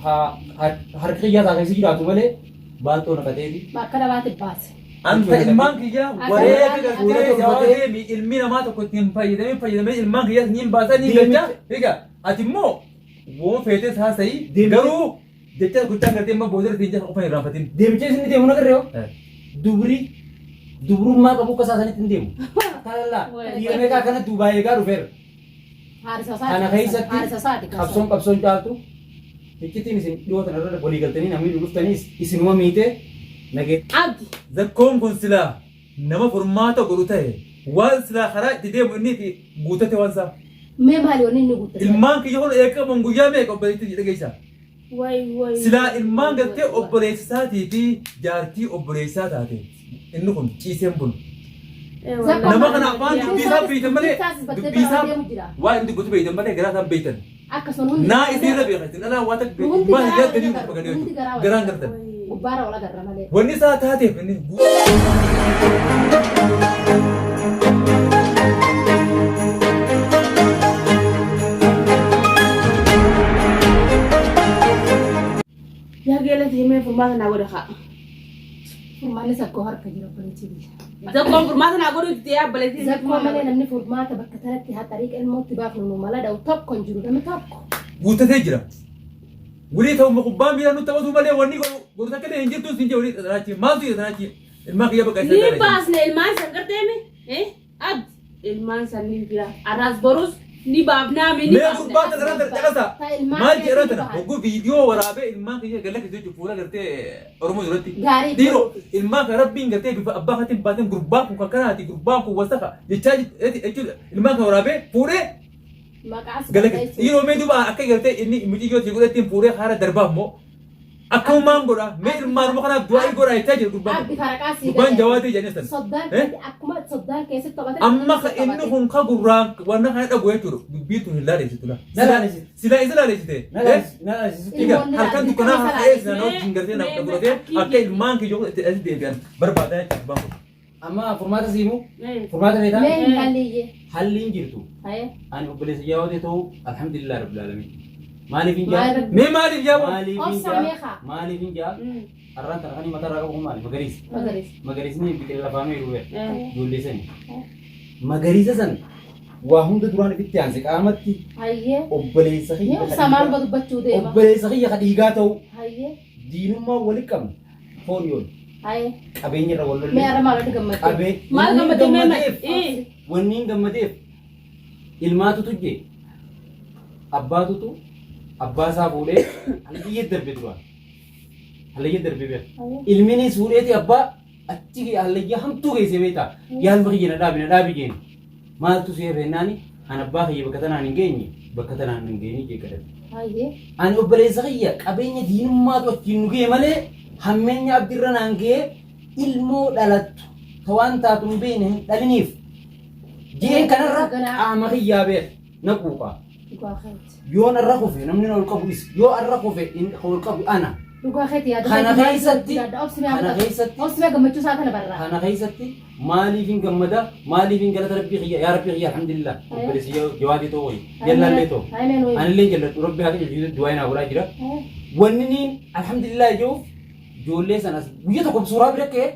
Harki kiyyaa taa keessa jiraatu malee baaltoo naqateeti. Bakka dhabaatti baase. Anta ilmaan kiyya wareega Fuula galtee tolfatee. deemi ilmi namaa tokko ittiin fayyadamee fayyadamee ilmaan kiyya niin baasaa niin galcha. Egaa ati immoo woon feetes haasa'i garuu jecha gochaan gartee immoo booda ittiin jecha qofa hin irraanfatin. Deemicha isin deemu nagarree hoo? Dubri dubrummaa qabu akka isaa sanitti hin deemu. Kalallaa dhiira meeqa akkana duubaa eegaa dhufeera. Kana keessatti qabsoon qabsoon caaltu iccitiin isin dhiyoo tana irra walii galtanii namni dhuftaniis isinuma miite nagee. Abdi. Zakkoon kun silaa nama furmaata godhu ta'e waan silaa karaa itti deemu inni itti guutate waan isaa. Mee maali wanni inni guuttate? Ilmaan kiyya kun eeqamuun guyyaa meeqa obboleettii dhageessaa? Way way. Silaa ilmaan gartee obboleessa isaatii fi jaartii obboleessaa taate inni kun ciiseen bulu. Nama kana afaan dubbii isaa beeytan malee dubbii isaa waan inni dubbatu beeytan malee garaa isaan beeytan. Akkasuma hundi Naa isin irra beeka isin dhalaa waa takka beektan maal yaaddanii dhufa galee jechuudha. Garaan gartan. Gubbaara wal agarra malee. Wanni isaa taateef inni Yaa geelati himee furmaata naa godha kaa. Furmaanni sakkoo harka jira obboleettii biyya. Zakkoon furmaata naa godhu itti yaa obboleettii. Zakkoo malee namni furmaata bakka tanatti haa xariiqa ilmootti baafnu nu mala dha'u tokko hin jiru namni tokko. Guuttatee jira. Wly ta'uma kubbaa miilaa nutti taphatu malee wanni godhu godhu takka illee hin jirtu sin jee wly tanaachi maaltu jira tanaachi ilmaan kiyya bakka isa Ni baasne ilmaan san garteemi. Eh? Abdi ilmaan san ni jira. Arraas borus ni baafnaa mi ni Mee baafne. gurbaa tana irra caqasa. Ta ilmaan Maal keetii jedhan tana bahan. hogguu viidiyoo waraabee ilmaan kiyya galla keessatti jechuun fuula gartee Oromoo duratti. Gaarii Dhiiroo ilmaan kan rabbiin gartee bifa abbaa kaatiin baateen gurbaan kun kakkanaati gurbaan kun wasaka jechaa jechuudha ilmaan kan waraabee fuudhee Maqaas Gala balleessuuf. dhiiroo mee duuba akka gartee inni muciyyoo sii godhattiin fuudhee haara darbaa immoo akkamumaan godha mee ilmaanuma kanaaf du'aa godha jechaa jiru gurbaan Abdi kun. faraqaa sii Gurbaan galee. jawaatee jedhanii san. Soddaan Eh? akkuma soddaan keessatti taphate. Amma ka inni kun ka gurraan wanna kana dhagu jechuudha dubbiin tun hin laalessitu la. Na laalessiti. Silaa isa laalessite. Na laalessiti. Na laalessiti. Egaa Ilmoonni halkan laalessiti. dukkanaa Ilmoonni haa ta'ee silaa Mee- wajjin gartee na mee- godhatee mee akka ilmaan kiyya itti asi deebi'an barbaadaa jechuudha gurbaan kun. Amma furmaata sii himu? Eh. Furmaata feetaa? Mee hin halliyyee. Halli hin jirtu. Haye. Ani obboleessa jaawatee ta'uu alhamdulillah rabbil alamin. Maaliif hin Maal jaa? rabbi- Mee maaliif yaaboo? Maaliif hin Obsa jaa? meeqa? Maaliif hin jaa? Arraan tana kan mataa irraa qabu kun maali? Magariisa. Magariisa. Magariisni biqila lafaa meeru beek. Eh. Ijoollee sani. Magariisa san waa hunda duraan ifitti aanse qaamatti Hayyee. obboleessa Mee kiyya ka obsa maal dhiigaa- dubbachuu deema? obboleessa kiyya ka dhiigaa ta'u Hayyee. diinummaa wali qabna foon yoon Haye. qabeenya irra wal Mee lollee arra maal walitti gammadde? qabee Maal wanni hin gammadde mee maal? gammadeef Eh. wanni hin gammadeef ilmaatu tujje abbaatutu abbaa isaa fuudhee halayya darbe duraan halayya darbe beeka ilminis fuudheeti abbaa Achi hallayyaa hamtuu geesse beektaa? Yaa ilma kiyya na dhaabi na dhaabi jeen. Maaltu si hafe jennaani an abbaa kiyya bakka tanaan hin geenye bakka tanaan hin geenye jee kadhate. Hayyee. Ani obboleessa kiyya qabeenya diinummaatu achiin nu ga'e malee hammeenya abdirra naan ga'ee ilmoo dhalattu ta waan taatu hin beekne hin dhaliniif jeen kanarra qaama kiyyaa beek na quuqa. Dhugaa keeti. Yoon arra kufe namni na ol qabu isa. Yoo arra kufe inni ka ol qabu ana. Dhugaa keeti yaada Kana keeti maal keessatti- jiraadha? Obsi mee kana hafuudha. keessatti- Obsi mee gammachuu isaa kana barraa. Kana keessatti maaliifin gammada maaliifin galata rabbii kiyya yaa rabbii kiyya alhamdulillah obboleessi jawaadii ta'uu wayya jallaallee ta'u Amen wayya. anillee jalladhu rabbi haa qajeelchu du'aa naa godhaa jira. Wanni niin alhamdulillah jiruuf ijoollee sanas guyya tokko suuraa bira ka'ee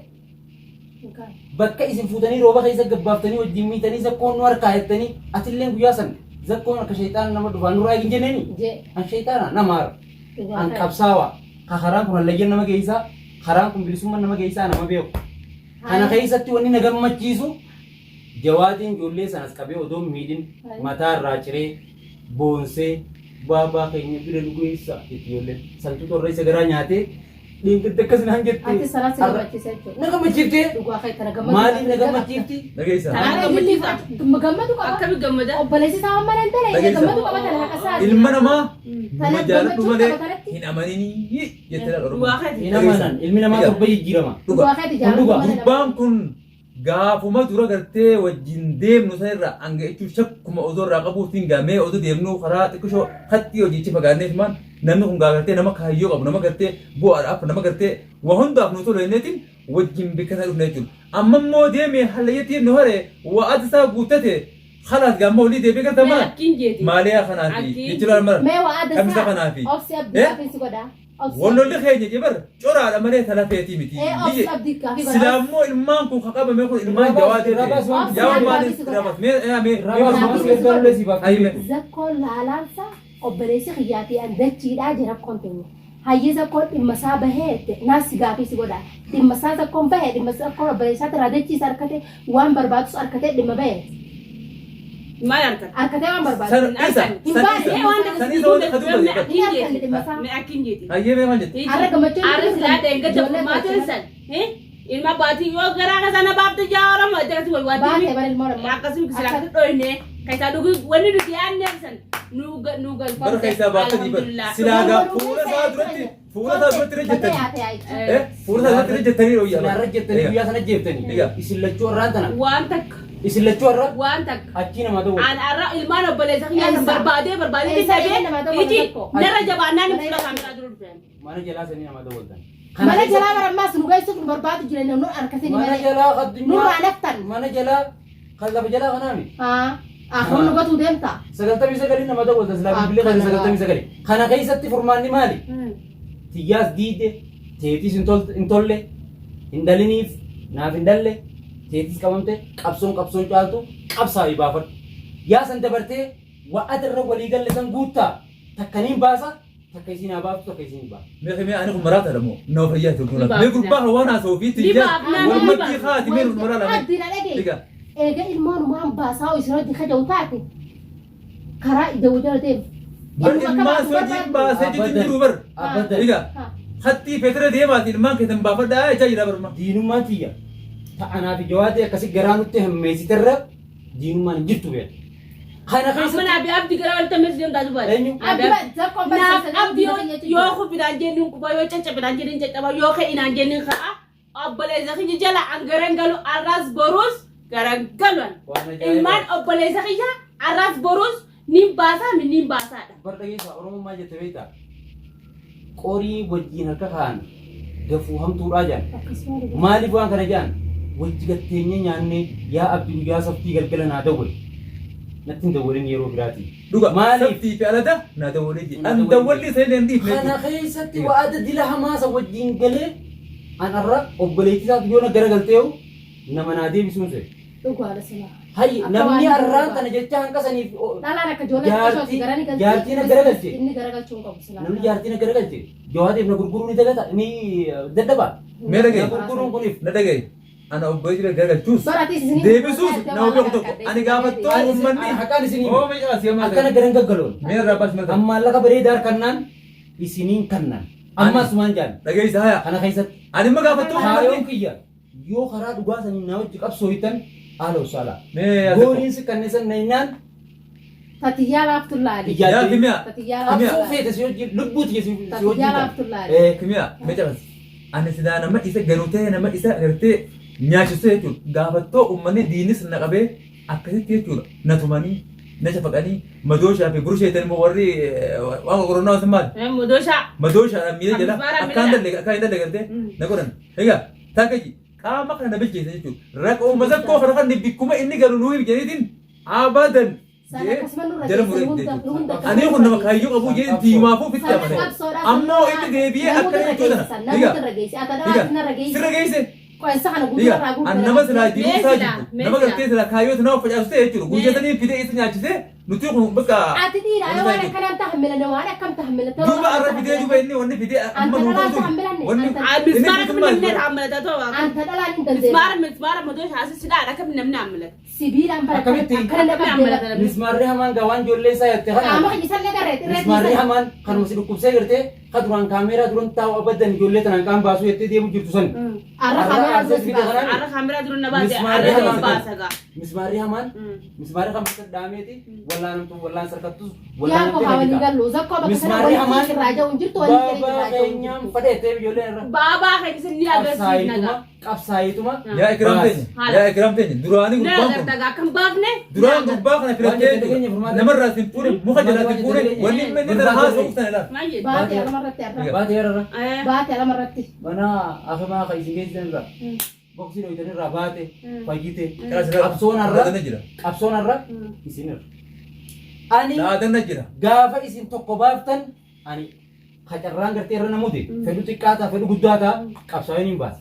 Bakka isin fuutanii rooba keessa gabbaaftanii wajjin miitanii zakkoon nu harkaa jettanii atilleen guyyaa san zakkoon akka shayxaana nama dhufaa nurraa eegin jenneeni. Jee. An shayxaana nama hara. Dhugaa An ta'e. qabsaawa. Ka karaan kun hallayyan nama geessaa karaan kun bilisummaan nama geessaa nama beeku. Kana keessatti wanni na gammachiisu jawaatiin ijoollee sanas qabee odoo hin miidhin Hayi. mataa irraa ciree boonsee baabaa keenya bira nu geessa jetti ijoolleen. Santuu torra isa garaa nyaatee Dhiinqatti akkas naan jette. Ati sanaa si Har'a- gammachiisa jechuudha. Na gammachiiftee? Dhugaa kee tana gammadu. Maaliif na gammachiifti? Dhageessaa. Tanaa gammachiisa. Gammadu qaba. Akkami gammada? Obboleessi isaa waan mana hin taane Dhageessaa. gammadu qaba tana haqa isaa. Ilma namaa Tana nama jaaladhu gammachuu malee qaba tanatti. hin amaninii jettee laal Oromoo. Dhugaa keeti. Hin amanan. Ilmi namaa torba jijjiirama. Dhugaa. Dhugaa keeti jaaladhu Dhugaa. malee nama. Gurbaan kun Gaafuma dura gartee wajjin deemnu san irraa hanga jechuun shakkuma odoo irraa qabuutiin gaa mee odoo deemnuu karaa xiqqishoo kattii hojiichi fagaannee tumaan namni kun gaa gartee nama kaayyoo qabu nama gartee bu'aadhaaf nama gartee waa hundaaf nu tolu jenneetiin wajjin bikka sana dhufne jechuudha. Amma immoo deemee hallayyattiin nu hare wa'ada isaa guuttate Kalaas gaamma olii deebi'ee garta Mee mala. akkiin jeeti. Maaliyaa kanaafi Akkiin. jechuudha mala. Mee waa adda Kamisa isaa. kanaafi. Obsi abdii Eh? gaafii si godha. Obsi Wallolli keenya jebar coraadha malee talafeetii miti. Eh, obsi abdii gaafii godha. Silaa immoo ilmaan kun kaqabame kun ilmaan Irraa baas, jawaatee irraa baas waan ta'e. Yaa Obsi maali gaafii si irraa godha. baas. Mee mee mee Irraa baas waan si gargaaru si baaf. Ayyee. Zakkoon laalaansa obboleessi kiyyaa fi an dachiidhaa jira rakkoon teenya. Hayyee zakkoon dhimma isaa bahee jette naas si gaafii si godha. Dhimma isaa zakkoon bahee dhimma zakkoon obboleessaatti irraa dachiisa harkate waan barbaadus harkatee dhimma bahee. Maal harkate? Harkatee waan barbaadu. San isa Hin san baane. isa Mee waan takka san isa wanta Mee dubbate. akkiin Hin jeeti. harkanne dhimma isaa. Mee akkiin jeeti. Ayyee mee maal jette? Arra gammachuun Arra silaa dheengadda Ijoollee furmaateen san. Ilma baatii yoo garaa ka sana baafte jaa Oromoo akkasii wal Baatee waattii bara ilmoo namaa. akkasii silaa dhoyne keessaa dhuguu wanni nuti yaadne san nu nu galfamte. Bara keessaa baaftanii bara. Silaa gaa fuula isaa duratti fuula isaa duratti irra jettanii. Eh fuula isaa duratti irra jettanii dhooyyaa. Silaa irra jettanii guyyaa sana jeeftanii. Egaa. Isin lachuu irraan tana. Waan takka Isin lachuu irra waan takka. achii namaa ta'u. An arra ilmaan obboleessa kiyyaa san Eessa? barbaadee barbaadee Eessa? dhabee Nama ta'u iji tokko. narra jabaannaan fuula kaameraa dura dhufeen. Mana jalaa sanii namaa ta'u. Mana jalaa barammaas nu geessuuf nu barbaadu jiran nu harkatanii Mana malee. jalaa addunyaa. Nurraa naftan. Mana jalaa kan lafa jalaa kanaami. Akkuma nu gatuu deemta. 99 nama ta'u silaa bilbilee kana 99. Kana keessatti furmaanni maali? Tiyyaas diide, teetiis hin tolle, hin dhaliniif, naaf hin dhalle, teetiis qabamte, qabsoon qabsoon caaltu qabsaa'i baafadhu. Yaa san dabartee wa'ata irra walii galle san guuttaa takka niin baasa, takka isiin haa baaftu, takka isiin hin baaftu. Mee mee ani kun maraata dha moo nama fayyaa ta'u Ni mee baafna. gurbaa hawaan haasa'uu fi Ni tiyyaa baafna, ni wal maddii baafna. haati mee maraa lame. Abdii na dhagaye. Egaa. Eega ilmoon waan baasaa isin hojii kaja'u taate karaa ija wajjin deemu. Bar ilmaan sojiin baasee jechuun jiru bar. Abadan. Egaa hattii feetira deemaati ilmaan keessan baafadhaa jechaa jira barma. Diinummaan tiyya ta'anaa fi jawaatee akkasi garaa nutti hammeessiterra diinummaan hin jirtu beektu. Kana Amma keessatti naa fi abdi gara walitti ammas deemtaa dubaati. Eenyu? Abdi zakkoon Naaf barsiisa abdi yoo kubbinaan jennuun kubba yoo caccabinaan jennuun caccaba yoo ka'inaan jennuun ka'a. Obboleessa kiyya jala an garan galu arraas boruus garan galu. Waan ajaa'ibaa. Ilmaan obboleessa kiyya arraas boruus niin baasaa mi niin baasaadha. Bar dhageessaa Oromoon maal jette beektaa? Qorii wajjin harka kaa'an gafuu hamtuudhaa jedhan. Maaliif waan kana jedhan? Wajji gatteenyee nyaannee yaa abdi guyyaa saftii galgala naa dawwali. Natti hin dawwalin yeroo biraatii. Dhuga Maaliif? sabtii fi alada na dawwalee jira. Na An dawwalee dawwalli isa illee hin dhiifne. Kana keessatti wa'ada dila hamaasa wajjin galee an arra obboleettii isaatu yoo na garagaltee nama naa deebisuun se'e. Dhugaadha silaa. Hayyi Akka namni waan arraan dhugaa. tana jecha hanqa saniif Dhalaan akka ijoollee xixiqqooti garanii galchee. jaartiin na garagalche. Inni garagalchuu hin qabu silaa. Namni jaartii na garagalche jawaateef na gurguruu ni dagata ni dadhaba. Mee dhagaye. Na gurguruun kuniif Na dhagaye. Ana obboleetti garagalchuus. Bara ati isinii Deebisuus nama beeku tokko. Ani gaafattoo uummanni. Haqaan isinii Oo mee caasi ammaa akkana garan gaggaloon. Mee irraa baas mata. Ammaan lafa bareedaa harkannaan isiniin kannaan. Amma asumaan jaan Dhageessa haya. kana keessatti Ani imma gaafattoo kaayoon uummanni. kiyya yoo karaa dhugaa saniin na wajji qabsoo hitan haala usaalaa. Mee yaa tokko. Gooliin si kanneen nanyaan Tatiyyaa laaftu laali. Iyyaa Yaa kimiyaa. Tatiyyaa Kimiyaa. laaftu qabsoo laali. feete si wajji lubbuu tiyya si wajjin Tatiyyaa ta'a. laaftu laali. Kimiyaa mee caasi. Ani silaa nama isa ganuu ta'e nama isa gartee nyaachisuu jechuudha. Gaafattoo uummanni diinis na qabee akkasitti jechuudha. Na tumanii na shafaqanii madooshaa fi burusheetan immoo warri waan qorannaa sun maali? Madooshaa. Madooshaadhaan miila jala Mismaara akkaan miila. dalle akkaan hin dalle gartee Mm. na godhan. Egaa takka ji qaama kana na bilcheessa jechuudha. Raqa uummata koo kana kan bikkuma inni galu nuu himi jedheetiin abadan Sana jee akkasuma nurra jala geesse muree nu hunda jechuudha. nu hunda Ani kun nama kaayyoo qabu jee diimaafuu fitti Sana amane. qabsoodhaa Ammoo inni deebi'ee namoota akkana irra jechuudha. geessisan Egaa namoota irra geesse ata egaa dhalaatti narra geesse sirra geesse. qo'insa kana guutuu Egaa irraa guutuu an nama silaa jiruu Mee isaa silaa, jibbu mee nama silaa. gartee silaa kaayyoo nama facaasu ta'e jechuudha. Guyyaa Mee. sanii fidee isa nyaachisee nuti kun bakka Ati dhiira wanni yoo waan isaa akkanaan tahammilanne waan akkam tahammilate Duuba arra fidee duuba inni wanni fidee amma Anta nu dhalaan godhu tahammilanne wanni anta Mismaara inni kam namni maal haammalata ta'u. anta dhalaan hin dandeenya Mismaara mismaara madooshaa asii sidhaadha kam namni haammalata. sibiilaan bara Akkamitti? akkana Namni haammalata qabdee namni. Mismaarri hamaan gaa waan ijoollee isaa yatte qaama kana. kiyya sallee garee xirree Mismaarri hamaan kanuma si dhukkubsee gartee ka duraan kaameeraa duran taa'u abadan ijoollee tanaan qaama baasuu jettee deemu jirtu san. arra Arra kaameeraa arsee dura si fide baasa. kanaan Arra kaameraa dura na baase Mismaarri arra hamaan baasa gaa. Mismaarri hamaan mismaarri kan bakka dhaameeti wallaanamtu wallaan sarkattus Yaa koo haa walii gallu zakkoo bakka sana Mismaarri walii hamaan irraa jiru hin jirtu walii baabaa irraa jiru hin keenyaan jirtu. fadheettee ijoollee irra. Baabaa keenya isin ni agarsiifna gaa. Qabsaayituma qabsaayituma. Yaa ikiraam baas. teenya yaa ikiraam teenya duraanii Na gurbaan kun agarta gaa kan baafne. duraan gurbaa kana filattee Waan jette dhageenya furmaata. namarraa sin fuune muka jalaa sin fuune wanni inni tana haasa'u sana ilaala. Maal jedhu? Baatee alamarratti arra. Baatee yararra. Baatee alamarratti. Mana afamaa kan isin geessisan irra. Boksii dhoytanirraa baate fayyite. Karaa sirraa Qabsoon har'a Dhaadanna jira. qabsoon har'a isinirra. Ani Dhaadanna jira. gaafa isin tokko baaftan ani kacarraan gartee irra namuute fedhu xiqqaa ta'a fedhu guddaa ta'a qabsaa'een hin baasa.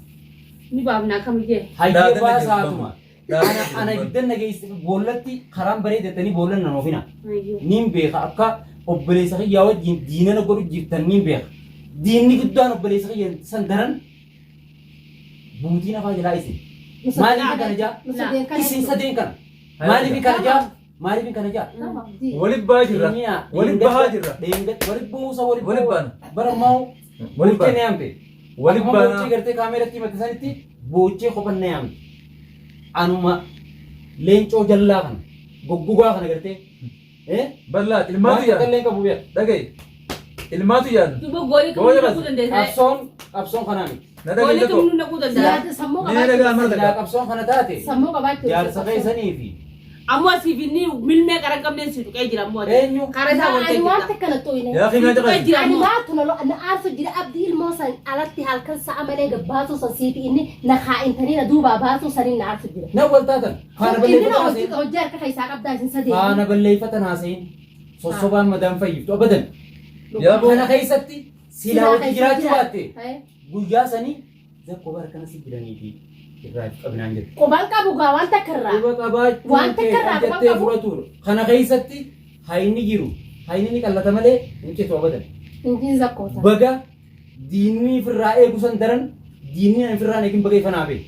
Ni baafna akkam jee. Hayyee Dhaadanna jira. baasaatuma. Dhaadanna Ana jira. ana ibiddan nageessi boollatti karaan bareedatanii boollan nan oofina. Niin beeka akka obboleessa kiyyaa wajjin diinana godhu jirtan niin beeka. Diinni guddaan obboleessa kiyya san daran buutiin afaa jalaa isin. Maaliif kana jaa? Nu sadeen kana Isin jechuudha. sadeen kana. Maaliif kana jaa? Maaliif kana jaa? Tamam, di. Waliif bahaa jirra. Waliif bahaa jirra. Waliif buusa waliif Waliif baana. Bara maa'u Waliif boochee baana. na yaamte. Waliif Akkuma baana. boochee gartee kaameeratti himate sanitti boochee kophan na yaamte. Anuma leencoo jallaa kana goggogaa kana gartee. Bal'aa Waan ilmaatu takka yaadna. illee hin qabu beeka. Dhaga'i. Ilmaatu yaadna. Duuba goolii Booya kamuu bas. naquu dandeessa. Qabsoon qabsoon kanaa miti. Na dhaga'i Goolii zakko. kamuu naquu danda'a. Yaada sammuu Mee dhagaa qabaachuu. mana Silaa dhagaa. qabsoon kana taate Sammuu qabaachuu. jaarsa keessanii fi Ammoo asiif inni milmee qara hin qabneen si tuqee jira ammoo ati. eenyu Qara isaa Ani wal waan ta'e takka na xooyne. Yaa akhi mee Si tuqee caqasi. jira Ani ammoo. maaltu na lo na aarsu jira abdii ilmoo san alatti halkan sa'a malee gabbaasuu san siifi inni na kaa'intanii na duubaa baasuu saniin na aarsu jira. na wal taatan faana Inni na balleeffatan hojii haasa'in hojii harka keessaa qabdaa isin sadeen. faana balleeffatan haasa'in sossobaan madaan fayyiftu abadan. Yaa boo. Kana keessatti silaa wajji jiraachuu baatte Haye. guyyaa sanii zakkoo bara kana si jiranii fi irraa if qabinaan jettu. Quban qabu gaa waan takka irraa. Quba qabaachuun Waan kee takka irraa kan quban jettee qabu. fudhatudha. Kana keessatti hayni jiru hayni ni qallata malee hin citu abadan. Injiin zakkoota. Baga diinni ifirraa eegu san daran diinni ani ifirraa hin eegin baga ifa naa ba'e.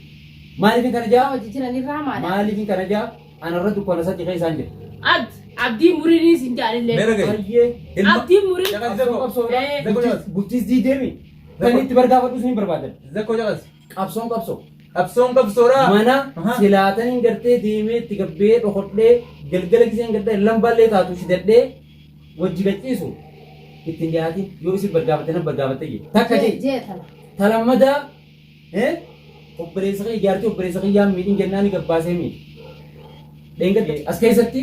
Maaliifin kana jaa? Hojii jiran irraa maadha. Maaliifin kana jaa? Anarra dukkana sadii keessa isaan jira. Abdi abdii muriin sin jaalillee. Mee dhaga'i. Baay'ee Ilma. Abdii muriin. Caqasi qabsoon zakko. qabsoodha. Eh. Zakko caqasi. Bultiis diideemi. Kan itti bargaafadhus ni barbaadan. Zakko caqasi. Qabsoon qabsoo. Qabsoon qabsoodha. Mana Aha. silaataniin gartee deemee itti gabbee dhokodhee galgala giseen gartee lambaallee taatu shidadhee wajji gachiisu ittiin dhiyaatin yoo isin bargaafatte nan bargaafatte jedhe. Takka Jee jee jee tana. talammadaa obboleessa kiyya jaartii obboleessa kiyyaa miidhin jennaani gabbaasee miidhe. Dheengadde as keessatti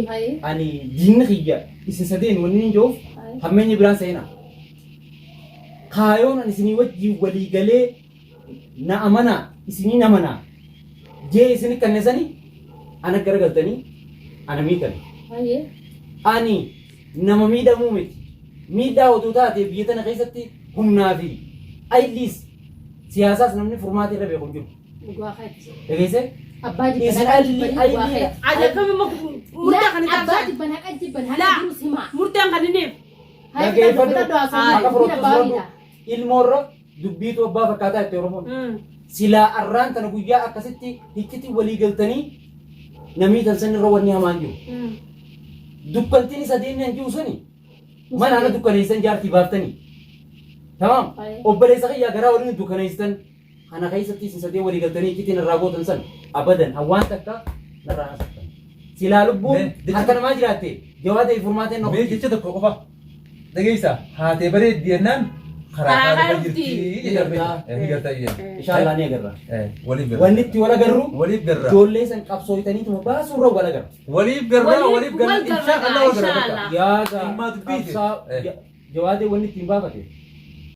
Haye. ani diinni kiyya isin sadeen wanni hin jiruuf Haye. hammeenyi biraan seenaa. Kaayoon ani isinii wajjin walii galee na amanaa isiniin amanaa jee isin kanne sani ana garagaltanii ana miitan. Haye. Ani nama miidhamuu miti. Miidhaa otuu taate biyya tana keessatti humnaa fi ayiliis siyaasaas namni furmaata irra beeku hin jiru. Dhugaa keeti. Dhageessee? Abbaa jibban Isin haqa ayilii jibban dhugaa ayilii keeti. Ati akkami murtee kan Abbaa taasisan. jibban haqa jibban haqa Laa. jirus himaa. Murteen kan inni. Haye Dhageeffadhu. fudhadhu haasawaa Haqa dubbiin fudhattus abbaa fudhadhu. miidha. Ilmoorra dubbiitu abbaa fakkaataa itti Oromoon. Silaa arraan tana guyyaa akkasitti hiccitti walii galtanii namii tan sanirra wanni hamaan jiru. Dukkantiin sadeen hin jiru suni mana ana dukkaneessan jaartii baaftanii. Tamaam. Aye. Obboleessa kiyyaa garaa waliin dukkaneessitan kana keessatti isin sadeen walii galtanii iccitiin irraa gootan san abadan hawaan takka narraa haasoftan. Silaa lubbuun Mee, jecha- harka namaa jiraatte jawaa ta'e furmaateen Mee jecha tokko qofa. Dhageessaa haatee bareeddi jennaan karaa Karaa karaa karaa jirti dhufti. jedha beekta. Ni gartaa jedha. Inshaallah ni agarra. Waliif garra. Wanni itti wal agarru Waliif garra. ijoollee san qabsooytaniituma baasuurra wal agarra. Waliif garra Waliif- waliif garra. wal garra Inshaallah wal garra inshaallah. bakka. Yaaga Dhimmaa dubbiiti. qabsaa Eh. jawaadee wanni ittiin baafate.